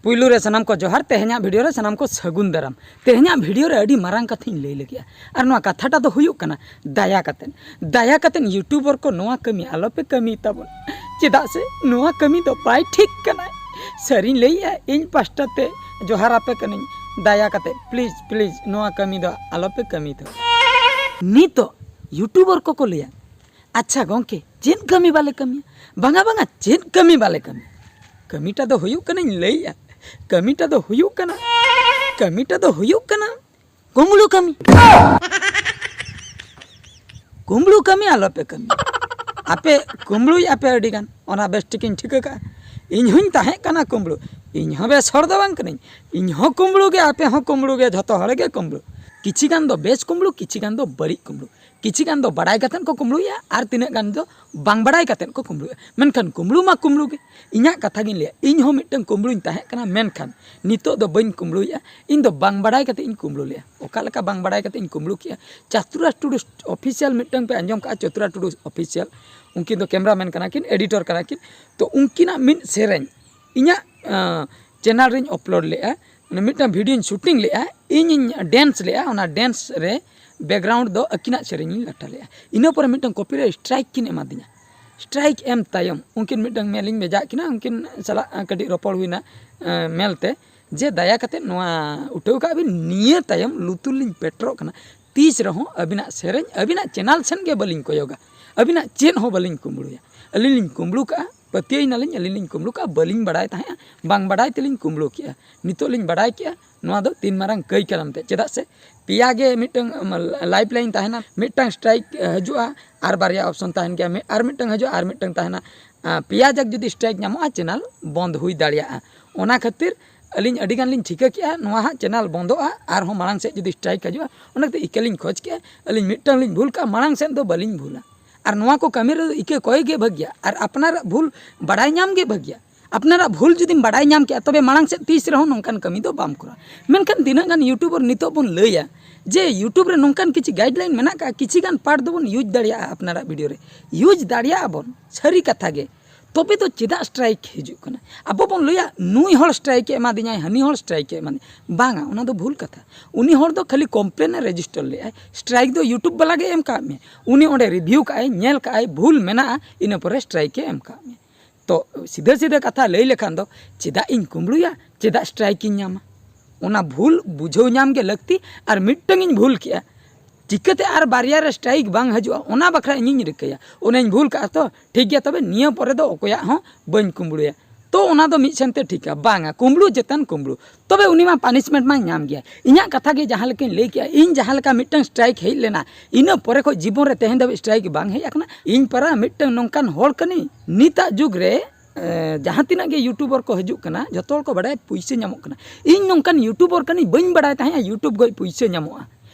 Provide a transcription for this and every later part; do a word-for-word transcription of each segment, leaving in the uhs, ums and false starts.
ᱯᱩᱭᱞᱩ ᱨᱮ ᱥᱟᱱᱟᱢ ᱠᱚ ᱡᱚᱦᱟᱨ, ᱛᱮᱦᱮᱧᱟᱜ ᱵᱷᱤᱰᱤᱭᱳ ᱨᱮ ᱥᱟᱱᱟᱢ ᱠᱚ ᱥᱟᱹᱜᱩᱱ ᱫᱟᱨᱟᱢ᱾ ᱛᱮᱦᱮᱧᱟᱜ ᱵᱷᱤᱰᱤᱭᱳ ᱨᱮ ᱟᱹᱰᱤ ᱢᱟᱨᱟᱝ ᱠᱟᱛᱷᱟᱧ ᱞᱟᱹᱭ ᱞᱟᱹᱜᱤᱫᱼᱟ, ᱟᱨ ᱱᱚᱣᱟ ᱠᱟᱛᱷᱟᱴᱟ ᱫᱚ ᱦᱩᱭᱩᱜ ᱠᱟᱱᱟ, ᱫᱟᱭᱟ ᱠᱟᱛᱮᱫ, ᱫᱟᱭᱟ ᱠᱟᱛᱮᱫ ᱤᱭᱩᱴᱩᱵᱟᱨ ᱠᱚ ᱱᱚᱣᱟ ᱠᱟᱹᱢᱤ ᱟᱞᱚᱯᱮ ᱠᱟᱹᱢᱤ ᱛᱟᱵᱚᱱ, ᱪᱮᱫᱟᱜ ᱥᱮ ᱱᱚᱣᱟ ᱠᱟᱹᱢᱤ ᱫᱚ ᱵᱟᱭ ᱴᱷᱤᱠ ᱠᱟᱱᱟ᱾ ᱥᱟᱹᱨᱤᱧ ᱞᱟᱹᱭᱮᱜᱼᱟ, ᱤᱧ ᱯᱟᱥᱴᱟ ᱛᱮ ᱡᱚᱦᱟᱨ ᱟᱯᱮ ᱠᱟᱹᱱᱟᱹᱧ, ᱫᱟᱭᱟ ᱠᱟᱛᱮᱫ ᱯᱞᱤᱡᱽ, ᱯᱞᱤᱡᱽ ᱱᱚᱣᱟ ᱠᱟᱹᱢᱤ ᱫᱚ ᱟᱞᱚᱯᱮ ᱠᱟᱹᱢᱤ ᱛᱟᱵᱚᱱ᱾ ᱱᱤᱛᱚᱜ ᱤᱭᱩᱴᱩᱵᱟᱨ ᱠᱚᱠᱚ ᱞᱟᱹᱭᱟ, ᱟᱪᱪᱷᱟ ᱜᱚᱢᱠᱮ, ᱪᱮᱫ ᱠᱟᱹᱢᱤ ᱵᱟᱞᱮ ᱠᱟᱹᱢᱤᱭᱟ? ᱵᱟᱝᱟ, ᱵᱟᱝᱟ, ᱪᱮᱫ ᱠᱟᱹᱢᱤ ᱵᱟᱞᱮ ᱠᱟᱹᱢᱤᱭᱟ? ᱠᱟᱹᱢᱤᱴᱟ ᱫᱚ ᱦᱩᱭᱩᱜ ᱠᱟᱱᱟᱧ ᱞᱟᱹᱭᱮᱜᱼᱟ, ᱠᱟᱹᱢᱤᱴᱟ ᱫᱚ ᱦᱩᱭᱩᱜ ᱠᱟᱱᱟ, ᱠᱟᱹᱢᱤᱴᱟ ᱫᱚ ᱦᱩᱭᱩᱜ ᱠᱟᱱᱟ ᱠᱩᱢᱵᱽᱲᱩ ᱠᱟᱹᱢᱤ᱾ ᱠᱩᱢᱵᱽᱲᱩ ᱠᱟᱹᱢᱤ ᱟᱞᱚᱯᱮ ᱠᱟᱹᱢᱤ᱾ ᱟᱯᱮ ᱠᱩᱢᱵᱽᱲᱩᱭᱮᱫᱼᱟ ᱯᱮ ᱟᱹᱰᱤ ᱜᱟᱱ, ᱚᱱᱟ ᱵᱮᱥ ᱴᱷᱤᱠᱤᱧ ᱴᱷᱤᱠᱟᱹ ᱠᱟᱜᱼᱟ᱾ ᱤᱧ ᱦᱚᱧ ᱛᱟᱦᱮᱸ ᱠᱟᱱᱟ ᱠᱩᱢᱵᱽᱲᱩ, ᱤᱧ ᱦᱚᱸ ᱵᱮᱥ ᱦᱚᱲ ᱫᱚ ᱵᱟᱝ ᱠᱟᱹᱱᱟᱹᱧ, ᱤᱧ ᱦᱚᱸ ᱠᱩᱢᱵᱽᱲᱩ ᱜᱮ, ᱟᱯᱮ ᱦᱚᱸ ᱠᱩᱢᱵᱽᱲᱩ ᱜᱮ, ᱡᱷᱚᱛᱚ ᱦᱚᱲ ᱜᱮ ᱠᱩᱢᱵᱽᱲᱩ᱾ ᱠᱤᱪᱷᱤ ᱜᱟᱱ ᱫᱚ ᱵᱮᱥ ᱠᱩᱢᱵᱽᱲᱩ, ᱠᱤᱪᱷᱤ ᱜᱟᱱ ᱫᱚ ᱵᱟᱹᱲᱤᱡ ᱠᱩᱢᱵᱽᱲᱩ᱾ ᱠᱤᱪᱷᱤ ᱜᱟᱱ ᱫᱚ ᱵᱟᱲᱟᱭ ᱠᱟᱛᱮᱫ ᱠᱚ ᱠᱩᱢᱵᱽᱲᱩᱭᱮᱫᱼᱟ, ᱟᱨ ᱛᱤᱱᱟᱹᱜ ᱜᱟᱱ ᱫᱚ ᱵᱟᱝ ᱵᱟᱲᱟᱭ ᱠᱟᱛᱮᱫ ᱠᱚ ᱠᱩᱢᱵᱽᱲᱩᱭᱮᱫᱼᱟ᱾ ᱢᱮᱱᱠᱷᱟᱱ ᱠᱩᱢᱵᱽᱲᱩ ᱢᱟ ᱠᱩᱢᱵᱽᱲᱩ ᱜᱮ᱾ ᱤᱧᱟᱹᱜ ᱠᱟᱛᱷᱟ ᱜᱤᱧ ᱞᱟᱹᱭᱟ, ᱤᱧ ᱦᱚᱸ ᱢᱤᱫᱴᱟᱝ ᱠᱩᱢᱵᱽᱲᱩᱧ ᱛᱟᱦᱮᱸ ᱠᱟᱱᱟ, ᱢᱮᱱᱠᱷᱟᱱ ᱱᱤᱛᱚᱜ ᱫᱚ ᱵᱟᱹᱧ ᱠᱩᱢᱵᱽᱲᱩᱭᱮᱫᱼᱟ᱾ ᱤᱧ ᱫᱚ ᱵᱟᱝ ᱵᱟᱲᱟᱭ ᱠᱟᱛᱮᱫ ᱤᱧ ᱠᱩᱢᱵᱽᱲᱩ ᱞᱮᱫᱼᱟ᱾ ᱚᱠᱟ ᱞᱮᱠᱟ ᱵᱟᱝ ᱵᱟᱲᱟᱭ ᱠᱟᱛᱮᱫ ᱤᱧ ᱠᱩᱢᱵᱽᱲᱩ ᱠᱮᱫᱼᱟ? ᱪᱟᱛᱩᱨᱟ ᱴᱩᱰᱩ ᱚᱯᱷᱤᱥᱤᱭᱟᱞ ᱢᱤᱫᱴᱟᱝ ᱯᱮ ᱟᱸᱡᱚᱢ ᱠᱟᱜᱼᱟ, ᱪᱟᱛᱩᱨᱟ ᱴᱩᱰᱩ ᱚᱯᱷᱤᱥᱤᱭᱟᱞ, ᱩᱱᱠᱤᱱ ᱫᱚ ᱠᱮᱢᱨᱟᱢᱮᱱ ᱠᱟᱱᱟ ᱠᱤᱱ, ᱮᱰᱤᱴᱚᱨ ᱠᱟᱱᱟ ᱠᱤᱱ᱾ ᱛᱚ ᱩᱱᱠᱤᱱᱟᱜ ᱢᱤᱫ ᱥᱮᱨᱮᱧ ᱤᱧᱟᱹᱜ ᱪᱮᱱᱮᱞ ᱨᱤᱧ ᱟᱯᱞᱳᱰ ᱞᱮᱫᱼᱟ, ᱢᱟᱱᱮ ᱢᱤᱫᱴᱟᱝ ᱵᱷᱤᱰᱤᱭᱳᱧ ᱥᱩᱴᱤᱝ ᱞᱮᱫᱼᱟ, ᱤᱧᱤᱧ ᱰᱮᱱᱥ ᱞᱮᱫᱼᱟ᱾ ᱚᱱᱟ ᱰᱮᱱᱥ ᱨᱮ ᱵᱮᱠᱜᱨᱟᱣᱩᱱᱰ ᱫᱚ ᱟᱹᱠᱤᱱᱟᱜ ᱥᱮᱨᱮᱧ ᱤᱧ ᱞᱟᱴᱷᱟ ᱞᱮᱫᱼᱟ᱾ ᱤᱱᱟᱹ ᱯᱚᱨᱮ ᱢᱤᱫᱴᱟᱝ ᱠᱚᱯᱤᱨᱟᱭᱤᱴ ᱥᱴᱨᱟᱭᱤᱠ ᱠᱤᱱ ᱮᱢᱟᱫᱤᱧᱟ᱾ ᱥᱴᱨᱟᱭᱤᱠ ᱮᱢ ᱛᱟᱭᱚᱢ ᱩᱱᱠᱤᱱ ᱢᱤᱫᱴᱟᱝ ᱢᱮᱞᱤᱧ ᱵᱷᱮᱡᱟᱣᱟᱫ ᱠᱤᱱᱟ, ᱩᱱᱠᱤᱱ ᱥᱟᱞᱟᱜ ᱠᱟᱹᱴᱤᱡ ᱨᱚᱯᱚᱲ ᱦᱩᱭᱱᱟ ᱢᱮᱞ ᱛᱮ, ᱡᱮ ᱫᱟᱭᱟ ᱠᱟᱛᱮᱫ ᱱᱚᱣᱟ ᱩᱴᱷᱟᱹᱣ ᱠᱟᱜ ᱵᱤᱱ, ᱱᱤᱭᱟᱹ ᱛᱟᱭᱚᱢ ᱞᱩᱛᱩᱨ ᱞᱤᱧ ᱯᱮᱴᱨᱚᱜ ᱠᱟᱱᱟ, ᱛᱤᱥ ᱨᱮᱦᱚᱸ ᱟᱹᱵᱤᱱᱟᱜ ᱥᱮᱨᱮᱧ ᱟᱹᱵᱤᱱᱟᱜ ᱪᱮᱱᱮᱞ ᱥᱮᱱ ᱜᱮ ᱵᱟᱹᱞᱤᱧ ᱠᱚᱭᱚᱜᱟ, ᱟᱹᱵᱤᱱᱟᱜ ᱪᱮᱫ ᱦᱚᱸ ᱵᱟᱹᱞᱤᱧ ᱠᱩᱢᱵᱽᱲᱩᱭᱟ᱾ ᱟᱹᱞᱤᱧ ᱞᱤᱧ ᱠᱩᱢᱵᱽᱲᱩ ᱠᱟᱜᱼᱟ, ᱯᱟᱹᱛᱭᱟᱹᱣ ᱮᱱᱟᱞᱤᱧ, ᱟᱹᱞᱤᱧ ᱞᱤᱧ ᱠᱩᱢᱵᱽᱲᱩ ᱠᱟᱜᱼᱟ, ᱵᱟᱹᱞᱤᱧ ᱵᱟᱲᱟᱭ ᱛᱟᱦᱮᱸᱜᱼᱟ, ᱵᱟᱝ ᱵᱟᱲᱟᱭ ᱛᱮᱞᱤᱧ ᱠᱩᱢᱵᱽᱲᱩ ᱠᱮᱜᱼᱟ᱾ ᱱᱤᱛᱚᱜ ᱞᱤᱧ ᱵᱟᱲᱟᱭ ᱠᱮᱜᱼᱟ, ᱱᱚᱣᱟ ᱫᱚ ᱛᱤᱱ ᱢᱟᱨᱟᱝ ᱠᱟᱹᱭ ᱠᱟᱨᱟᱢ ᱛᱮ, ᱪᱮᱫᱟᱜ ᱥᱮ ᱯᱮᱭᱟ ᱜᱮ ᱢᱤᱫᱴᱟᱝ ᱞᱟᱭᱤᱯᱷ ᱞᱟᱭᱤᱱ ᱛᱟᱦᱮᱱᱟ, ᱢᱤᱫᱴᱟᱝ ᱥᱴᱨᱟᱭᱤᱠ ᱦᱤᱡᱩᱜᱼᱟ, ᱟᱨ ᱵᱟᱨᱭᱟ ᱚᱯᱥᱚᱱ ᱛᱟᱦᱮᱱ ᱜᱮᱭᱟ, ᱢᱤᱫ, ᱟᱨ ᱢᱤᱫᱴᱟᱝ ᱦᱤᱡᱩᱜᱼᱟ, ᱟᱨ ᱢᱤᱫᱴᱟᱝ ᱛᱟᱦᱮᱱᱟ᱾ ᱯᱮᱭᱟ ᱡᱟᱠ ᱡᱩᱫᱤ ᱥᱴᱨᱟᱭᱤᱠ ᱧᱟᱢᱚᱜᱼᱟ, ᱪᱮᱱᱮᱞ ᱵᱚᱱᱫ ᱦᱩᱭ ᱫᱟᱲᱮᱭᱟᱜᱼᱟ᱾ ᱚᱱᱟ ᱠᱷᱟᱹᱛᱤᱨ ᱟᱹᱞᱤᱧ ᱟᱹᱰᱤ ᱜᱟᱱ ᱞᱤᱧ ᱴᱷᱤᱠᱟᱹ ᱠᱮᱜᱼᱟ, ᱱᱚᱣᱟ ᱦᱟᱸᱜ ᱪᱮᱱᱮᱞ ᱵᱚᱱᱫᱚᱜᱼᱟ, ᱟᱨᱦᱚᱸ ᱢᱟᱲᱟᱝ ᱥᱮᱫ ᱡᱩᱫᱤ ᱥᱴᱨᱟᱭᱤᱠ ᱦᱤᱡᱩᱜᱼᱟ᱾ ᱚᱱᱟ ᱠᱷᱟᱹᱛᱤᱨ ᱤᱠᱟᱹ ᱞᱤᱧ ᱠᱷᱚᱡᱽ ᱠᱮᱜᱼᱟ, ᱟᱹᱞᱤᱧ ᱢᱤᱫᱴᱟᱝ ᱞᱤᱧ ᱵᱷᱩᱞ ᱠᱟᱜᱼᱟ, ᱢᱟᱲᱟᱝ ᱥᱮᱫ ᱫᱚ ᱵᱟᱹᱞᱤᱧ ᱵᱷᱩᱞᱟ᱾ ᱟᱨ ᱱᱚᱣᱟ ᱠᱚ ᱠᱟᱹᱢᱤ ᱨᱮᱫᱚ ᱤᱠᱟᱹ ᱠᱚᱭ ᱜᱮ ᱵᱷᱟᱹᱜᱤᱭᱟ, ᱟᱨ ᱟᱯᱱᱟᱨᱟᱜ ᱵᱷᱩᱞ ᱵᱟᱲᱟᱭ ᱧᱟᱢ ᱜᱮ ᱵᱷᱟᱹᱜᱤᱭᱟ᱾ ᱟᱯᱱᱟᱨᱟᱜ ᱵᱷᱩᱞ ᱡᱩᱫᱤᱢ ᱵᱟᱲᱟᱭ ᱧᱟᱢ ᱠᱮᱜᱼᱟ, ᱛᱚᱵᱮ ᱢᱟᱲᱟᱝ ᱥᱮᱫ ᱛᱤᱥ ᱨᱮᱦᱚᱸ ᱱᱚᱝᱠᱟᱱ ᱠᱟᱹᱢᱤ ᱫᱚ ᱵᱟᱢ ᱠᱚᱨᱟᱣᱟ᱾ ᱢᱮᱱᱠᱷᱟᱱ ᱛᱤᱱᱟᱹᱜ ᱜᱟᱱ ᱤᱭᱩᱴᱩᱵᱟᱨ ᱱᱤᱛᱚᱜ ᱵᱚᱱ ᱞᱟᱹᱭᱟ ᱡᱮ ᱤᱭᱩᱴᱩᱵᱽ ᱨᱮ ᱱᱚᱝᱠᱟᱱ ᱠᱤᱪᱷᱩ ᱜᱟᱭᱤᱰᱞᱟᱭᱤᱱ ᱢᱮᱱᱟᱜ ᱠᱟᱜᱼᱟ, ᱠᱤᱪᱷᱩ ᱜᱟᱱ ᱯᱟᱨᱴ ᱫᱚᱵᱚᱱ ᱤᱭᱩᱡᱽ ᱫᱟᱲᱮᱭᱟᱜᱼᱟ ᱟᱯᱱᱟᱨᱟᱜ ᱵᱷᱤᱰᱤᱭᱳ ᱨᱮ, ᱤᱭᱩᱡᱽ ᱫᱟᱲᱮᱭᱟᱜᱼᱟ ᱵᱚᱱ, ᱥᱟᱹᱨᱤ ᱠᱟᱛᱷᱟ ᱜᱮ᱾ ᱛᱚᱵᱮ ᱫᱚ ᱪᱮᱫᱟᱜ ᱥᱴᱨᱟᱭᱤᱠ ᱦᱤᱡᱩᱜ ᱠᱟᱱᱟ? ᱟᱵᱚ ᱵᱚᱱ ᱞᱟᱹᱭᱟ, "ᱱᱩᱭ ᱦᱚᱲ ᱥᱴᱨᱟᱭᱤᱠ ᱮ ᱮᱢᱟᱫᱤᱧᱟᱭ, ᱦᱟᱹᱱᱤ ᱦᱚᱲ ᱥᱴᱨᱟᱭᱤᱠ ᱮ ᱮᱢᱟᱫᱤᱧᱟ", ᱵᱟᱝᱟ, ᱚᱱᱟ ᱫᱚ ᱵᱷᱩᱞ ᱠᱟᱛᱷᱟ᱾ ᱩᱱᱤ ᱦᱚᱲ ᱫᱚ ᱠᱷᱟᱹᱞᱤ ᱠᱚᱢᱯᱞᱮᱱ ᱮ ᱨᱮᱡᱤᱥᱴᱟᱨ ᱞᱮᱫᱟᱭ᱾ ᱥᱴᱨᱟᱭᱤᱠ ᱫᱚ YouTube ᱵᱟᱞᱟ ᱜᱮ ᱮᱢ ᱠᱟᱜ ᱢᱮ᱾ ᱩᱱᱤ ᱚᱸᱰᱮ ᱨᱤᱵᱷᱤᱭᱩ ᱠᱟᱜᱼᱟᱭ, ᱧᱮᱞ ᱠᱟᱜᱼᱟᱭ, ᱵᱷᱩᱞ ᱢᱮᱱᱟᱜᱼᱟ, ᱤᱱᱟᱹ ᱯᱚᱨᱮ ᱥᱴᱨᱟᱭᱤᱠ ᱮ ᱮᱢ ᱠᱟᱜ ᱢᱮ᱾ ᱛᱚ ᱥᱤᱫᱷᱟᱹ ᱥᱤᱫᱷᱟᱹ ᱠᱟᱛᱷᱟ ᱞᱟᱹᱭ ᱞᱮᱠᱷᱟᱱ ᱫᱚ, ᱪᱮᱫᱟᱜ ᱤᱧ ᱠᱩᱢᱵᱽᱲᱩᱭᱟ, ᱪᱮᱫᱟᱜ ᱥᱴᱨᱟᱭᱤᱠ ᱤᱧ ᱧᱟᱢᱟ? ᱚᱱᱟ ᱵᱷᱩᱞ ᱵᱩᱡᱷᱟᱹᱣ ᱧᱟᱢ ᱜᱮ ᱞᱟᱹᱠᱛᱤ᱾ ᱟᱨ ᱢᱤᱫᱴᱟᱝ ᱤᱧ ᱵᱷᱩᱞ ᱠᱮᱜᱼᱟ, ᱪᱤᱠᱟᱹᱛᱮ ᱟᱨ ᱵᱟᱨᱭᱟ ᱨᱮ ᱥᱴᱨᱟᱭᱤᱠ ᱵᱟᱝ ᱦᱤᱡᱩᱜᱼᱟ, ᱚᱱᱟ ᱵᱟᱠᱷᱨᱟ ᱤᱧᱤᱧ ᱨᱤᱠᱟᱹᱭᱟ᱾ ᱚᱱᱟᱧ ᱵᱷᱩᱞ ᱠᱟᱜᱼᱟ ᱛᱚ, ᱴᱷᱤᱠ ᱜᱮᱭᱟ, ᱛᱚᱵᱮ ᱱᱤᱭᱟᱹ ᱯᱚᱨᱮ ᱫᱚ ᱚᱠᱚᱭᱟᱜ ᱦᱚᱸ ᱵᱟᱹᱧ ᱠᱩᱢᱵᱽᱲᱩᱭᱟ᱾ ᱛᱚ ᱚᱱᱟ ᱫᱚ ᱢᱤᱫ ᱥᱮᱱᱛᱮ ᱴᱷᱤᱠᱟ, ᱵᱟᱝᱟ, ᱠᱩᱢᱵᱽᱲᱩ ᱪᱮᱛᱟᱱ ᱠᱩᱢᱵᱽᱲᱩ᱾ ᱛᱚᱵᱮ ᱩᱱᱤ ᱢᱟ ᱯᱟᱱᱤᱥᱢᱮᱱᱴ ᱢᱟᱭ ᱧᱟᱢ ᱜᱮᱭᱟ᱾ ᱤᱧᱟᱹᱜ ᱠᱟᱛᱷᱟ ᱜᱮ ᱡᱟᱦᱟᱸ ᱞᱮᱠᱟᱧ ᱞᱟᱹᱭ ᱠᱮᱜᱼᱟ, ᱤᱧ ᱡᱟᱦᱟᱸ ᱞᱮᱠᱟ ᱢᱤᱫᱴᱟᱝ ᱥᱴᱨᱟᱭᱤᱠ ᱦᱮᱡ ᱞᱮᱱᱟ, ᱤᱱᱟᱹ ᱯᱚᱨᱮ ᱠᱷᱚᱱ ᱡᱤᱵᱚᱱ ᱨᱮ ᱛᱮᱦᱮᱧ ᱫᱷᱟᱹᱵᱤᱡ ᱥᱴᱨᱟᱭᱤᱠ ᱵᱟᱝ ᱦᱮᱡ ᱟᱠᱟᱱᱟ᱾ ᱤᱧ ᱯᱟᱨᱟ ᱢᱤᱫᱴᱟᱝ ᱱᱚᱝᱠᱟᱱ ᱦᱚᱲ ᱠᱟᱹᱱᱟᱹᱧ, ᱱᱤᱛᱟᱜ ᱡᱩᱜᱽ ᱨᱮ ᱮ, ᱡᱟᱦᱟᱸ ᱛᱤᱱᱟᱹᱜ ᱜᱮ ᱭᱩᱴᱩᱵᱟᱨ ᱠᱚ ᱦᱤᱡᱩᱜ ᱠᱟᱱᱟ, ᱡᱚᱛᱚ ᱦᱚᱲ ᱠᱚ ᱵᱟᱰᱟᱭᱟ ᱯᱩᱭᱥᱟᱹ ᱧᱟᱢᱚᱜ ᱠᱟᱱᱟ᱾ ᱤᱧ ᱱᱚᱝᱠᱟᱱ ᱭᱩᱴᱩᱵᱟᱨ ᱠᱟᱹᱱᱟᱹᱧ, ᱵᱟᱹᱧ ᱵᱟᱰᱟᱭ ᱛᱟᱦᱮᱸᱜᱼᱟ ᱭᱩᱴᱩᱵ ᱠᱷᱚᱱ ᱯᱩᱭᱥᱟᱹ ᱧᱟᱢᱚᱜᱼᱟ᱾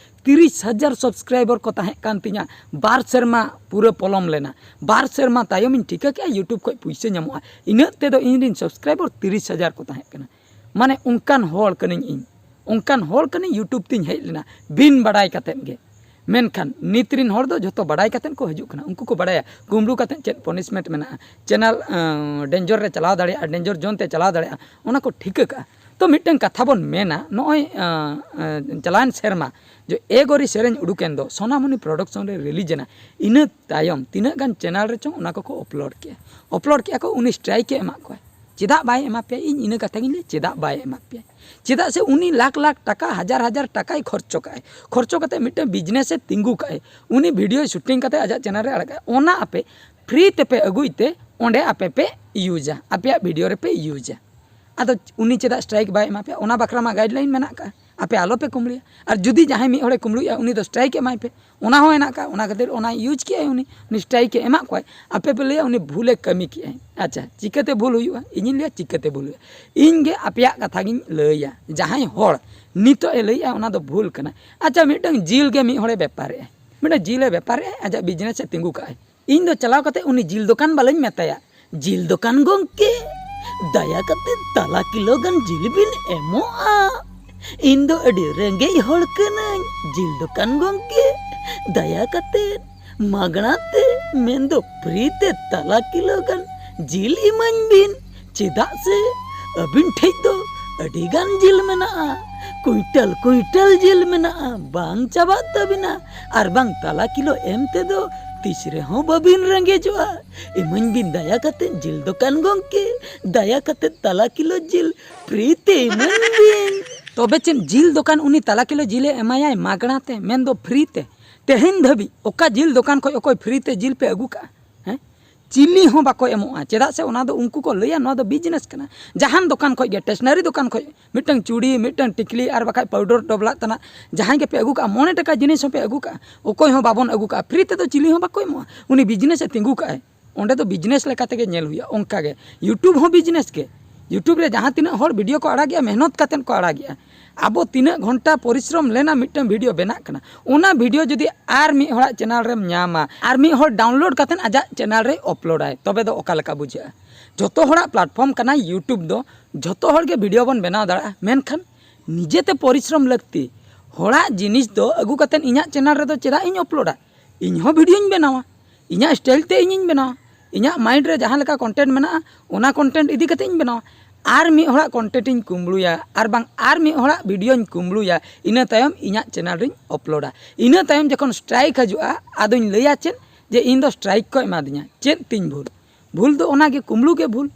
ᱛᱤᱨᱤᱥ ᱦᱟᱡᱟᱨ ᱥᱟᱵᱥᱠᱨᱟᱭᱵᱟᱨ ᱠᱚ ᱛᱟᱦᱮᱸ ᱠᱟᱱ ᱛᱤᱧᱟ, ᱵᱟᱨ ᱥᱮᱨᱢᱟ ᱯᱩᱨᱟᱹ ᱯᱚᱞᱚᱢ ᱞᱮᱱᱟ᱾ ᱵᱟᱨ ᱥᱮᱨᱢᱟ ᱛᱟᱭᱚᱢᱤᱧ ᱴᱷᱤᱠᱟᱹ ᱠᱮᱜᱼᱟ ᱭᱩᱴᱩᱵ ᱠᱷᱚᱱ ᱯᱩᱭᱥᱟᱹ ᱧᱟᱢᱚᱜᱼᱟ᱾ ᱤᱱᱟᱹᱜ ᱛᱮᱫᱚ ᱤᱧ ᱨᱮᱱ ᱥᱟᱵᱥᱠᱨᱟᱭᱵᱟᱨ ᱛᱤᱨᱤᱥ ᱦᱟᱡᱟᱨ ᱠᱚ ᱛᱟᱦᱮᱸ ᱠᱟᱱᱟ᱾ ᱢᱟᱱᱮ ᱚᱱᱠᱟᱱ ᱦᱚᱲ ᱠᱟᱹᱱᱟᱹᱧ ᱤᱧ, ᱚᱱᱠᱟᱱ ᱦᱚᱲ ᱠᱟᱹᱱᱟᱹᱧ, ᱭᱩᱴᱩᱵ ᱛᱤᱧ ᱦᱮᱡ ᱞᱮᱱᱟ ᱵᱤᱱ ᱵᱟᱰᱟᱭ ᱠᱟᱛᱮᱫ ᱜᱮ᱾ ᱢᱮᱱᱠᱷᱟᱱ ᱱᱤᱛ ᱨᱤᱱ ᱦᱚᱲ ᱫᱚ ᱡᱷᱚᱛᱚ ᱵᱟᱰᱟᱭ ᱠᱟᱛᱮᱫ ᱠᱚ ᱦᱤᱡᱩᱜ ᱠᱟᱱᱟ᱾ ᱩᱱᱠᱩ ᱠᱚ ᱵᱟᱰᱟᱭᱟ ᱠᱩᱢᱵᱽᱲᱩ ᱠᱟᱛᱮᱫ ᱪᱮᱫ ᱯᱚᱱᱤᱥᱢᱮᱱᱴ ᱢᱮᱱᱟᱜᱼᱟ, ᱪᱮᱱᱮᱞ ᱰᱮᱧᱡᱚᱨ ᱨᱮ ᱪᱟᱞᱟᱣ ᱫᱟᱲᱮᱭᱟᱜᱼᱟ, ᱰᱮᱧᱡᱚᱨ ᱡᱳᱱ ᱛᱮ ᱪᱟᱞᱟᱣ ᱫᱟᱲᱮᱭᱟᱜᱼᱟ, ᱚᱱᱟ ᱠᱚ ᱴᱷᱤᱠᱟᱹ ᱠᱟᱜᱼᱟ᱾ ᱛᱚ ᱢᱤᱫᱴᱟᱝ ᱠᱟᱛᱷᱟ ᱵᱚᱱ ᱢᱮᱱᱟ, ᱱᱚᱜᱼᱚᱭ ᱪᱟᱞᱟᱣᱮᱱ ᱥᱮᱨᱢᱟ ᱡᱮ ᱮ ᱜᱳᱨᱤ ᱥᱮᱨᱮᱧ ᱩᱰᱩᱠᱮᱱ ᱫᱚ ᱥᱳᱱᱟᱢᱚᱱᱤ ᱯᱨᱚᱰᱟᱠᱥᱚᱱ ᱨᱮ ᱨᱤᱞᱤᱡᱽ ᱮᱱᱟ, ᱤᱱᱟᱹ ᱛᱟᱭᱚᱢ ᱛᱤᱱᱟᱹᱜ ᱜᱟᱱ ᱪᱮᱱᱮᱞ ᱨᱮᱪᱚᱝ ᱚᱱᱟ ᱠᱚᱠᱚ ᱟᱯᱞᱳᱰ ᱠᱮᱜᱼᱟ᱾ ᱟᱯᱞᱳᱰ ᱠᱮᱜᱼᱟ ᱠᱚ, ᱩᱱᱤ ᱥᱴᱨᱟᱭᱤᱠ ᱮ ᱮᱢᱟᱜ ᱠᱚᱣᱟ᱾ ᱪᱮᱫᱟᱜ ᱵᱟᱭ ᱮᱢᱟ ᱯᱮᱭᱟ? ᱤᱧ ᱤᱱᱟᱹ ᱠᱟᱛᱷᱟ ᱜᱤᱧ ᱞᱟᱹᱭᱟ, ᱪᱮᱫᱟᱜ ᱵᱟᱭ ᱮᱢᱟ ᱯᱮᱭᱟ? ᱪᱮᱫᱟᱜ ᱥᱮ ᱩᱱᱤ ᱞᱟᱠᱷ ᱞᱟᱠᱷ ᱴᱟᱠᱟ, ᱦᱟᱡᱟᱨ ᱦᱟᱡᱟᱨ ᱴᱟᱠᱟᱭ ᱠᱷᱚᱨᱪᱚ ᱠᱟᱜᱼᱟᱭ, ᱠᱷᱚᱨᱪᱚ ᱠᱟᱛᱮ ᱢᱤᱫᱴᱟᱝ ᱵᱤᱡᱽᱱᱮᱥ ᱮ ᱛᱤᱸᱜᱩ ᱠᱟᱜᱼᱟᱭ, ᱩᱱᱤ ᱵᱷᱤᱰᱤᱭᱳ ᱥᱩᱴᱤᱝ ᱠᱟᱛᱮ ᱟᱡᱟᱜ ᱪᱮᱱᱮᱞ ᱨᱮ ᱟᱲᱟᱜ ᱠᱟᱜᱼᱟᱭ, ᱚᱱᱟ ᱟᱯᱮ ᱯᱷᱨᱤ ᱛᱮᱯᱮ ᱟᱹᱜᱩᱭ ᱛᱮ ᱚᱸᱰᱮ ᱟᱯᱮ ᱯᱮ ᱤᱭᱩᱡᱟ, ᱟᱯᱮᱭᱟᱜ ᱵᱷᱤᱰᱤᱭᱳ ᱨᱮᱯᱮ ᱤᱭᱩᱡᱟ᱾ ᱟᱫᱚ ᱩᱱᱤ ᱪᱮᱫᱟᱜ ᱥᱴᱨᱟᱭᱤᱠ ᱵᱟᱭ ᱮᱢᱟ ᱯᱮᱭᱟ? ᱚᱱᱟ ᱵᱟᱠᱷᱨᱟ ᱢᱟ ᱜᱟᱭᱤᱰᱞᱟᱭᱤᱱ ᱢᱮᱱᱟᱜ ᱠᱟᱜᱼᱟ, ᱟᱯᱮ ᱟᱞᱚᱯᱮ ᱠᱩᱢᱵᱽᱲᱩᱭᱟ᱾ ᱟᱨ ᱡᱩᱫᱤ ᱡᱟᱦᱟᱸᱭ ᱢᱤᱫ ᱦᱚᱲᱮ ᱠᱩᱢᱵᱽᱲᱩᱭᱮᱫᱼᱟ, ᱩᱱᱤ ᱫᱚ ᱥᱴᱨᱟᱭᱤᱠ ᱮᱢᱟᱭ ᱯᱮ, ᱚᱱᱟ ᱦᱚᱸ ᱦᱮᱱᱟᱜ ᱠᱟᱜᱼᱟ᱾ ᱚᱱᱟ ᱠᱷᱟᱹᱛᱤᱨ ᱚᱱᱟ ᱤᱭᱩᱡᱽ ᱠᱮᱜᱼᱟᱭ ᱩᱱᱤ, ᱩᱱᱤ ᱥᱴᱨᱟᱭᱤᱠ ᱮ ᱮᱢᱟᱜ ᱠᱚᱣᱟᱭ, ᱟᱯᱮ ᱯᱮ ᱞᱟᱹᱭᱟ ᱩᱱᱤ ᱵᱷᱩᱞᱮ ᱠᱟᱹᱢᱤ ᱠᱮᱜᱼᱟᱭ᱾ ᱟᱪᱪᱷᱟ, ᱪᱤᱠᱟᱹᱛᱮ ᱵᱷᱩᱞ ᱦᱩᱭᱩᱜᱼᱟ? ᱤᱧᱤᱧ ᱞᱟᱹᱭᱟ ᱪᱤᱠᱟᱹᱛᱮ ᱵᱷᱩᱞ ᱦᱩᱭᱩᱜᱼᱟ? ᱤᱧ ᱜᱮ ᱟᱯᱮᱭᱟᱜ ᱠᱟᱛᱷᱟ ᱜᱤᱧ ᱞᱟᱹᱭᱟ, ᱡᱟᱦᱟᱸᱭ ᱦᱚᱲ ᱱᱤᱛᱚᱜ ᱮ ᱞᱟᱹᱭᱮᱜᱼᱟ ᱚᱱᱟ ᱫᱚ ᱵᱷᱩᱞ ᱠᱟᱱᱟ᱾ ᱟᱪᱪᱷᱟ, ᱢᱤᱫᱴᱟᱝ ᱡᱤᱞ ᱜᱮ ᱢᱤᱫ ᱦᱚᱲᱮ ᱵᱮᱯᱟᱨᱮᱜᱼᱟᱭ, ᱢᱤᱫᱴᱟᱝ ᱡᱤᱞᱮ ᱵᱮᱯᱟᱨᱮᱜᱼᱟᱭ, ᱟᱡᱟᱜ ᱵᱤᱡᱽᱱᱮᱥ ᱮ ᱛᱤᱸᱜᱩ ᱠᱟᱜᱼᱟᱭ᱾ ᱤᱧ ᱫᱚ ᱪᱟᱞᱟᱣ ᱠᱟᱛᱮ ᱩᱱᱤ ᱡᱤᱞ ᱫᱚᱠᱟᱱ ᱵᱟᱞᱟᱧ ᱢᱮᱛᱟᱭᱟ, "ᱡᱤᱞ ᱫᱚᱠᱟᱱ ᱜᱚᱝᱠᱮ, ᱫᱟᱭᱟ ᱠᱟᱛᱮ ᱛᱟᱞᱟ ᱠᱤᱞᱳ ᱜᱟᱱ ᱡᱤᱞ ᱵᱤᱱ ᱮᱢᱚᱜᱼᱟ, ᱤᱧ ᱫᱚ ᱟᱹᱰᱤ ᱨᱮᱸᱜᱮᱡ ᱦᱚᱲ ᱠᱟᱹᱱᱟᱹᱧ, ᱡᱤᱞ ᱫᱚᱠᱟᱱ ᱜᱚᱝᱠᱮ, ᱫᱟᱭᱟ ᱠᱟᱛᱮ ᱢᱟᱜᱽᱱᱟ ᱛᱮ, ᱢᱮᱱᱫᱚ ᱯᱷᱨᱤ ᱛᱮ ᱛᱟᱞᱟ ᱠᱤᱞᱳ ᱜᱟᱱ ᱡᱤᱞ ᱤᱢᱟᱹᱧ ᱵᱤᱱ, ᱪᱮᱫᱟᱜ ᱥᱮ ᱟᱹᱵᱤᱱ ᱴᱷᱮᱡ ᱫᱚ ᱟᱹᱰᱤ ᱜᱟᱱ ᱡᱤᱞ ᱢᱮᱱᱟᱜᱼᱟ᱾ ᱠᱩᱭᱤᱱᱴᱟᱞ ᱠᱩᱭᱤᱱᱴᱟᱞ ᱡᱤᱞ ᱢᱮᱱᱟᱜᱼᱟ, ᱵᱟᱝ ᱪᱟᱵᱟᱜ ᱛᱟᱹᱵᱤᱱᱟ᱾ ᱟᱨ ᱵᱟᱝ ᱛᱟᱞᱟ ᱠᱤᱞᱳ ᱮᱢ ᱛᱮᱫᱚ ᱛᱤᱥ ᱨᱮᱦᱚᱸ ᱵᱟᱹᱵᱤᱱ ᱨᱮᱸᱜᱮᱡᱚᱜᱼᱟ᱾ ᱤᱢᱟᱹᱧ ᱵᱤᱱ ᱫᱟᱭᱟ ᱠᱟᱛᱮ ᱡᱤᱞ ᱫᱚᱠᱟᱱ ᱜᱚᱢᱠᱮ, ᱫᱟᱭᱟ ᱠᱟᱛᱮ ᱛᱟᱞᱟ ᱠᱤᱞᱳ ᱡᱤᱞ ᱯᱷᱨᱤ ᱛᱮ ᱤᱢᱟᱹᱧ ᱵᱤᱱ᱾ ᱛᱚᱵᱮ ᱪᱮᱫ ᱡᱤᱞ ᱫᱚᱠᱟᱱ ᱩᱱᱤ ᱛᱟᱞᱟ ᱠᱤᱞᱳ ᱡᱤᱞᱮ ᱮᱢᱟᱭᱟᱭ ᱢᱟᱜᱽᱱᱟ ᱛᱮ, ᱢᱮᱱᱫᱚ ᱯᱷᱨᱤ ᱛᱮ? ᱛᱮᱦᱮᱧ ᱫᱷᱟᱹᱵᱤᱡ ᱚᱠᱟ ᱡᱤᱞ ᱫᱚᱠᱟᱱ ᱠᱷᱚᱡ ᱚᱠᱚᱭ ᱯᱷᱨᱤ ᱛᱮ ᱡᱤᱞ ᱯᱮ ᱟᱹᱜᱩ ᱠᱟᱜᱼᱟ? ᱦᱮᱸ? ᱪᱤᱞᱤ ᱦᱚᱸ ᱵᱟᱠᱚ ᱮᱢᱚᱜᱼᱟ, ᱪᱮᱫᱟᱜ ᱥᱮ ᱚᱱᱟ ᱫᱚ ᱩᱱᱠᱩ ᱠᱚ ᱞᱟᱹᱭᱟ ᱱᱚᱣᱟ ᱫᱚ ᱵᱤᱡᱽᱱᱮᱥ ᱠᱟᱱᱟ᱾ ᱡᱟᱦᱟᱱ ᱫᱚᱠᱟᱱ ᱠᱷᱚᱡ ᱜᱮ, ᱴᱮᱥᱱᱟᱨᱤ ᱫᱚᱠᱟᱱ ᱠᱷᱚᱡ ᱢᱤᱫᱴᱟᱝ ᱪᱩᱲᱤ, ᱢᱤᱫᱴᱟᱝ ᱴᱤᱠᱞᱤ, ᱟᱨ ᱵᱟᱠᱷᱟᱡ ᱯᱟᱣᱰᱟᱨ ᱰᱚᱵᱞᱟᱜ ᱛᱟᱱᱟᱜ ᱡᱟᱦᱟᱸᱭ ᱜᱮᱯᱮ ᱟᱹᱜᱩ ᱠᱟᱜᱼᱟ, ᱢᱚᱬᱮ ᱴᱟᱠᱟ ᱡᱤᱱᱤᱥ ᱦᱚᱸᱯᱮ ᱟᱹᱜᱩ ᱠᱟᱜᱼᱟ, ᱚᱠᱚᱭ ᱦᱚᱸ ᱵᱟᱵᱚᱱ ᱟᱹᱜᱩ ᱠᱟᱜᱼᱟ, ᱯᱷᱨᱤ ᱛᱮᱫᱚ ᱪᱤᱞᱤ ᱦᱚᱸ ᱵᱟᱠᱚ ᱮᱢᱚᱜᱼᱟ᱾ ᱩᱱᱤ ᱵᱤᱡᱽᱱᱮᱥ ᱮ ᱛᱤᱸᱜᱩ ᱠᱟᱜᱼᱟᱭ, ᱚᱸᱰᱮ ᱫᱚ ᱵᱤᱡᱽᱱᱮᱥ ᱞᱮᱠᱟ ᱛᱮᱜᱮ ᱧᱮᱞ ᱦᱩᱭᱩᱜᱼᱟ᱾ ᱚᱱᱠᱟ ᱜᱮ YouTube ᱦᱚᱸ ᱵᱤᱡᱽᱱᱮᱥ ᱜᱮ᱾ YouTube ᱨᱮ ᱡᱟᱦᱟᱸ ᱛᱤᱱᱟᱹᱜ ᱦᱚᱲ ᱵᱷᱤᱰᱤᱭᱳ ᱠᱚ ᱟᱲᱟᱜᱮᱜᱼᱟ, ᱢᱮᱦᱱᱚᱛ ᱠᱟᱛᱮᱫ ᱠᱚ ᱟᱲᱟᱜᱮᱜᱼᱟ᱾ ᱟᱵᱚ ᱛᱤᱱᱟᱹᱜ ᱜᱷᱚᱱᱴᱟ ᱯᱚᱨᱤᱥᱨᱚᱢ ᱞᱮᱱᱟ ᱢᱤᱫᱴᱟᱝ ᱵᱷᱤᱰᱤᱭᱳ ᱵᱮᱱᱟᱜ ᱠᱟᱱᱟ, ᱚᱱᱟ ᱵᱷᱤᱰᱤᱭᱳ ᱡᱩᱫᱤ ᱟᱨ ᱢᱤᱫ ᱦᱚᱲᱟᱜ ᱪᱮᱱᱮᱞ ᱨᱮᱢ ᱧᱟᱢᱟ, ᱟᱨ ᱢᱤᱫ ᱦᱚᱲ ᱰᱟᱣᱩᱱᱞᱳᱰ ᱠᱟᱛᱮᱫ ᱟᱡᱟᱜ ᱪᱮᱱᱮᱞ ᱨᱮᱭ ᱟᱯᱞᱳᱰᱟᱭ, ᱛᱚᱵᱮ ᱫᱚ ᱚᱠᱟ ᱞᱮᱠᱟ ᱵᱩᱡᱷᱟᱹᱜᱼᱟ? ᱡᱷᱚᱛᱚ ᱦᱚᱲᱟᱜ ᱯᱞᱟᱴᱯᱷᱚᱨᱢ ᱠᱟᱱᱟ YouTube ᱫᱚ, ᱡᱷᱚᱛᱚ ᱦᱚᱲ ᱜᱮ ᱵᱷᱤᱰᱤᱭᱳ ᱵᱚᱱ ᱵᱮᱱᱟᱣ ᱫᱟᱲᱮᱭᱟᱜᱼᱟ, ᱢᱮᱱᱠᱷᱟᱱ ᱱᱤᱡᱮᱛᱮ ᱯᱚᱨᱤᱥᱨᱚᱢ ᱞᱟᱹᱠᱛᱤ᱾ ᱦᱚᱲᱟᱜ ᱡᱤᱱᱤᱥ ᱫᱚ ᱟᱹᱜᱩ ᱠᱟᱛᱮᱫ ᱤᱧᱟᱹᱜ ᱪᱮᱱᱮᱞ ᱨᱮᱫᱚ ᱪᱮᱫᱟᱜ ᱤᱧ ᱟᱯᱞᱳᱰᱟ? ᱤᱧ ᱦᱚᱸ ᱵᱷᱤᱰᱤᱭᱳᱧ ᱵᱮᱱᱟᱣᱟ, ᱤᱧᱟᱹᱜ ᱥᱴᱟᱭᱤᱞ ᱛᱮ ᱤᱧᱤᱧ ᱵᱮᱱᱟᱣᱟ, ᱤᱧᱟᱹᱜ ᱢᱟᱭᱤᱱᱰ ᱨᱮ ᱡᱟᱦᱟᱸ ᱞᱮᱠᱟ ᱠᱚᱱᱴᱮᱱᱴ ᱢᱮᱱᱟᱜᱼᱟ, ᱚᱱᱟ ᱠᱚᱱᱴᱮᱱᱴ ᱤᱫᱤ ᱠᱟᱛᱮᱫ ᱤᱧ ᱵᱮᱱᱟᱣᱟ᱾ ᱟᱨ ᱢᱤᱫ ᱦᱚᱲᱟᱜ ᱠᱚᱱᱴᱮᱱᱴ ᱤᱧ ᱠᱩᱢᱵᱽᱲᱩᱭᱟ, ᱟᱨ ᱵᱟᱝ ᱟᱨ ᱢᱤᱫ ᱦᱚᱲᱟᱜ ᱵᱷᱤᱰᱤᱭᱳᱧ ᱠᱩᱢᱵᱽᱲᱩᱭᱟ, ᱤᱱᱟᱹ ᱛᱟᱭᱚᱢ ᱤᱧᱟᱹᱜ ᱪᱮᱱᱮᱞ ᱨᱤᱧ ᱟᱯᱞᱳᱰᱟ᱾ ᱤᱱᱟᱹ ᱛᱟᱭᱚᱢ ᱡᱚᱠᱷᱚᱱ ᱥᱴᱨᱟᱭᱤᱠ ᱦᱤᱡᱩᱜᱼᱟ, ᱟᱫᱚᱧ ᱞᱟᱹᱭᱟ ᱪᱮᱫ? ᱡᱮ ᱤᱧ ᱫᱚ ᱥᱴᱨᱟᱭᱤᱠ ᱠᱚ ᱮᱢᱟᱫᱤᱧᱟ, ᱪᱮᱫ ᱛᱤᱧ ᱵᱷᱩᱞ? ᱵᱷᱩᱞ ᱫᱚ ᱚᱱᱟᱜᱮ, ᱠᱩᱢᱵᱽᱲᱩ ᱜᱮ ᱵᱷᱩᱞ᱾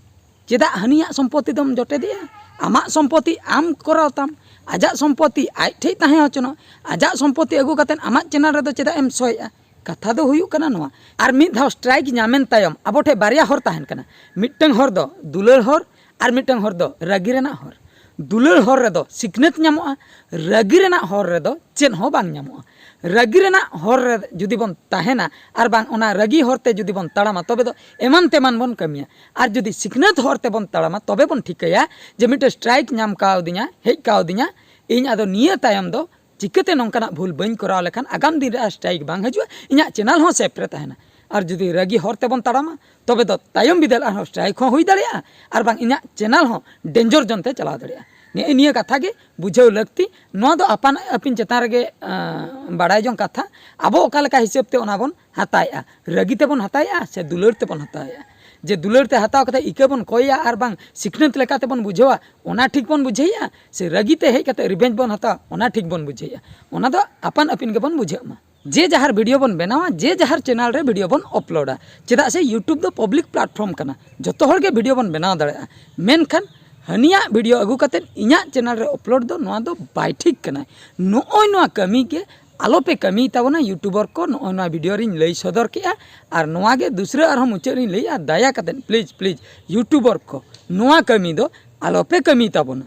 ᱪᱮᱫᱟᱜ ᱦᱟᱹᱱᱤᱭᱟᱜ ᱥᱚᱢᱯᱚᱛᱤ ᱫᱚᱢ ᱡᱚᱴᱮᱫᱮᱜᱼᱟ? ᱟᱢᱟᱜ ᱥᱚᱢᱯᱚᱛᱤ ᱟᱢ ᱠᱚᱨᱟᱣ ᱛᱟᱢ, ᱟᱡᱟᱜ ᱥᱚᱢᱯᱚᱛᱤ ᱟᱡ ᱴᱷᱮᱡ ᱛᱟᱦᱮᱸ ᱦᱚᱪᱚᱱᱚᱜ᱾ ᱟᱡᱟᱜ ᱥᱚᱢᱯᱚᱛᱤ ᱟᱹᱜᱩ ᱠᱟᱛᱮᱫ ᱟᱢᱟᱜ ᱪᱮᱱᱮᱞ ᱨᱮᱫᱚ ᱪᱮᱫᱟᱜ ᱮᱢ ᱥᱳᱭᱮᱜᱼᱟ? ᱠᱟᱛᱷᱟ ᱫᱚ ᱦᱩᱭᱩᱜ ᱠᱟᱱᱟ ᱱᱚᱣᱟ᱾ ᱟᱨ ᱢᱤᱫ ᱫᱷᱟᱣ ᱥᱴᱨᱟᱭᱤᱠ ᱧᱟᱢᱮᱱ ᱛᱟᱭᱚᱢ ᱟᱵᱚ ᱴᱷᱮᱡ ᱵᱟᱨᱭᱟ ᱦᱚᱨ ᱛᱟᱦᱮᱱ ᱠᱟᱱᱟ, ᱢᱤᱫᱴᱟᱝ ᱦᱚᱨ ᱫᱚ ᱫᱩᱞᱟᱹᱲ ᱦᱚᱨ ᱟᱨ ᱢᱤᱫᱴᱟᱝ ᱦᱚᱨ ᱫᱚ ᱨᱟᱹᱜᱤ ᱨᱮᱱᱟᱜ ᱦᱚᱨ᱾ ᱫᱩᱞᱟᱹᱲ ᱦᱚᱨ ᱨᱮᱫᱚ ᱥᱤᱠᱷᱱᱟᱹᱛ ᱧᱟᱢᱚᱜᱼᱟ, ᱨᱟᱹᱜᱤ ᱨᱮᱱᱟᱜ ᱦᱚᱨ ᱨᱮᱫᱚ ᱪᱮᱫ ᱦᱚᱸ ᱵᱟᱝ ᱧᱟᱢᱚᱜᱼᱟ᱾ ᱨᱟᱹᱜᱤ ᱨᱮᱱᱟᱜ ᱦᱚᱨ ᱨᱮ ᱡᱩᱫᱤ ᱵᱚᱱ ᱛᱟᱦᱮᱱᱟ ᱟᱨ ᱵᱟᱝ ᱚᱱᱟ ᱨᱟᱹᱜᱤ ᱦᱚᱨ ᱛᱮ ᱡᱩᱫᱤ ᱵᱚᱱ ᱛᱟᱲᱟᱢᱟ, ᱛᱚᱵᱮ ᱫᱚ ᱮᱢᱟᱱ ᱛᱮᱢᱟᱱ ᱵᱚᱱ ᱠᱟᱹᱢᱤᱭᱟ᱾ ᱟᱨ ᱡᱩᱫᱤ ᱥᱤᱠᱷᱱᱟᱹᱛ ᱦᱚᱨ ᱛᱮᱵᱚᱱ ᱛᱟᱲᱟᱢᱟ, ᱛᱚᱵᱮ ᱵᱚᱱ ᱴᱷᱤᱠᱟᱹᱭᱟ ᱡᱮ ᱢᱤᱫᱴᱮᱱ ᱥᱴᱨᱟᱭᱤᱠ ᱧᱟᱢ ᱠᱟᱣᱫᱤᱧᱟ, ᱦᱮᱡ ᱠᱟᱣᱫᱤᱧᱟ, ᱤᱧ ᱟᱫᱚ ᱱᱤᱭᱟᱹ ᱛᱟᱭᱚᱢ ᱫᱚ ᱪᱤᱠᱟᱹᱛᱮ ᱱᱚᱝᱠᱟᱱᱟᱜ ᱵᱷᱩᱞ ᱵᱟᱹᱧ ᱠᱚᱨᱟᱣ ᱞᱮᱠᱷᱟᱱ ᱟᱜᱟᱢ ᱫᱤᱱ ᱨᱮ ᱟᱨ ᱥᱴᱨᱟᱭᱤᱠ ᱵᱟᱝ ᱦᱤᱡᱩᱜᱼᱟ, ᱤᱧᱟᱹᱜ ᱪᱮᱱᱮᱞ ᱦᱚᱸ ᱥᱮᱯ ᱨᱮ ᱛᱟᱦᱮᱱᱟ᱾ ᱟᱨ ᱡᱩᱫᱤ ᱨᱟᱹᱜᱤ ᱦᱚᱨ ᱛᱮᱵᱚᱱ ᱛᱟᱲᱟᱢᱟ, ᱛᱚᱵᱮ ᱫᱚ ᱛᱟᱭᱚᱢ ᱵᱤᱫᱟᱹᱞ ᱟᱨᱦᱚᱸ ᱥᱴᱨᱟᱭᱤᱠ ᱦᱚᱸ ᱦᱩᱭ ᱫᱟᱲᱮᱭᱟᱜᱼᱟ, ᱟᱨ ᱵᱟᱝ ᱤᱧᱟᱹᱜ ᱪᱮᱱᱮᱞ ᱦᱚᱸ ᱰᱮᱧᱡᱚᱨ ᱡᱳᱱ ᱛᱮ ᱪᱟᱞᱟᱣ ᱫᱟᱲᱮᱭᱟᱜᱼᱟ᱾ ᱱᱮᱜᱼᱮ ᱱᱤᱭᱟᱹ ᱠᱟᱛᱷᱟ ᱜᱮ ᱵᱩᱡᱷᱟᱹᱣ ᱞᱟᱹᱠᱛᱤ᱾ ᱱᱚᱣᱟ ᱫᱚ ᱟᱯᱟᱱ ᱟᱹᱯᱤᱱ ᱪᱮᱛᱟᱱ ᱨᱮᱜᱮ, ᱟᱸ, ᱵᱟᱲᱟᱭ ᱡᱚᱝ ᱠᱟᱛᱷᱟ᱾ ᱟᱵᱚ ᱚᱠᱟ ᱞᱮᱠᱟ ᱦᱤᱥᱟᱹᱵ ᱛᱮ ᱚᱱᱟ ᱵᱚᱱ ᱦᱟᱛᱟᱣᱮᱜᱼᱟ, ᱨᱟᱹᱜᱤ ᱛᱮᱵᱚᱱ ᱦᱟᱛᱟᱣᱮᱜᱼᱟ ᱥᱮ ᱫᱩᱞᱟᱹᱲ ᱛᱮᱵᱚᱱ ᱦᱟᱛᱟᱣᱮᱜᱼᱟ? ᱡᱮ ᱫᱩᱞᱟᱹᱲ ᱛᱮ ᱦᱟᱛᱟᱣ ᱠᱟᱛᱮ ᱤᱠᱟᱹ ᱵᱚᱱ ᱠᱚᱭᱟ ᱟᱨ ᱵᱟᱝ ᱥᱤᱠᱷᱱᱟᱹᱛ ᱞᱮᱠᱟᱛᱮ ᱵᱚᱱ ᱵᱩᱡᱷᱟᱹᱣᱟ, ᱚᱱᱟ ᱴᱷᱤᱠ ᱵᱚᱱ ᱵᱩᱡᱷᱟᱹᱣᱮᱫᱼᱟ, ᱥᱮ ᱨᱟᱹᱜᱤ ᱛᱮ ᱦᱮᱡ ᱠᱟᱛᱮ ᱨᱤᱵᱷᱮᱧᱡᱽ ᱵᱚᱱ ᱦᱟᱛᱟᱣᱟ, ᱚᱱᱟ ᱴᱷᱤᱠ ᱵᱚᱱ ᱵᱩᱡᱷᱟᱹᱣᱮᱫᱼᱟ? ᱚᱱᱟ ᱫᱚ ᱟᱯᱟᱱ ᱟᱹᱯᱤᱱ ᱜᱮᱵᱚᱱ ᱵᱩᱡᱷᱟᱹᱜ ᱢᱟ᱾ ᱡᱮ ᱡᱟᱦᱟᱨ ᱵᱷᱤᱰᱤᱭᱳ ᱵᱚᱱ ᱵᱮᱱᱟᱣᱟ, ᱡᱮ ᱡᱟᱦᱟᱨ ᱪᱮᱱᱮᱞ ᱨᱮ ᱵᱷᱤᱰᱤᱭᱳ ᱵᱚᱱ ᱟᱯᱞᱳᱰᱟ, ᱪᱮᱫᱟᱜ ᱥᱮ YouTube ᱫᱚ ᱯᱟᱵᱽᱞᱤᱠ ᱯᱞᱟᱴᱯᱷᱚᱨᱢ ᱠᱟᱱᱟ, ᱡᱚᱛᱚ ᱦᱚᱲ ᱜᱮ ᱵᱷᱤᱰᱤᱭᱳ ᱵᱚᱱ ᱵᱮᱱᱟᱣ ᱫᱟᱲᱮᱭᱟᱜᱼᱟ᱾ ᱢᱮᱱᱠᱷᱟᱱ ᱦᱟᱹᱱᱤᱭᱟᱜ ᱵᱷᱤᱰᱤᱭᱳ ᱟᱹᱜᱩ ᱠᱟᱛᱮ ᱤᱧᱟᱹᱜ ᱪᱮᱱᱮᱞ ᱨᱮ ᱟᱯᱞᱳᱰ ᱫᱚ, ᱱᱚᱣᱟ ᱫᱚ ᱵᱟᱭ ᱴᱷᱤᱠ ᱠᱟᱱᱟ᱾ ᱱᱚᱜᱼᱚᱭ ᱱᱚᱣᱟ ᱠᱟᱹᱢᱤ ᱜᱮ ᱟᱞᱚᱯᱮ ᱠᱟᱹᱢᱤᱭ ᱛᱟᱵᱚᱱᱟ ᱭᱩᱴᱩᱵᱟᱨ ᱠᱚ᱾ ᱱᱚᱜᱼᱚᱭ ᱱᱚᱣᱟ ᱵᱷᱤᱰᱤᱭᱳ ᱨᱤᱧ ᱞᱟᱹᱭ ᱥᱚᱫᱚᱨ ᱠᱮᱜᱼᱟ, ᱟᱨ ᱱᱚᱣᱟ ᱜᱮ ᱫᱩᱥᱨᱟᱹ ᱟᱨᱦᱚᱸ ᱢᱩᱪᱟᱹᱫ ᱨᱤᱧ ᱞᱟᱹᱭᱮᱜᱼᱟ, ᱫᱟᱭᱟ ᱠᱟᱛᱮ ᱯᱞᱤᱡᱽ, ᱯᱞᱤᱡᱽ ᱭᱩᱴᱩᱵᱟᱨ ᱠᱚ ᱱᱚᱣᱟ ᱠᱟᱹᱢᱤ ᱫᱚ ᱟᱞᱚᱯᱮ ᱠᱟᱹᱢᱤᱭ ᱛᱟᱵᱚᱱᱟ᱾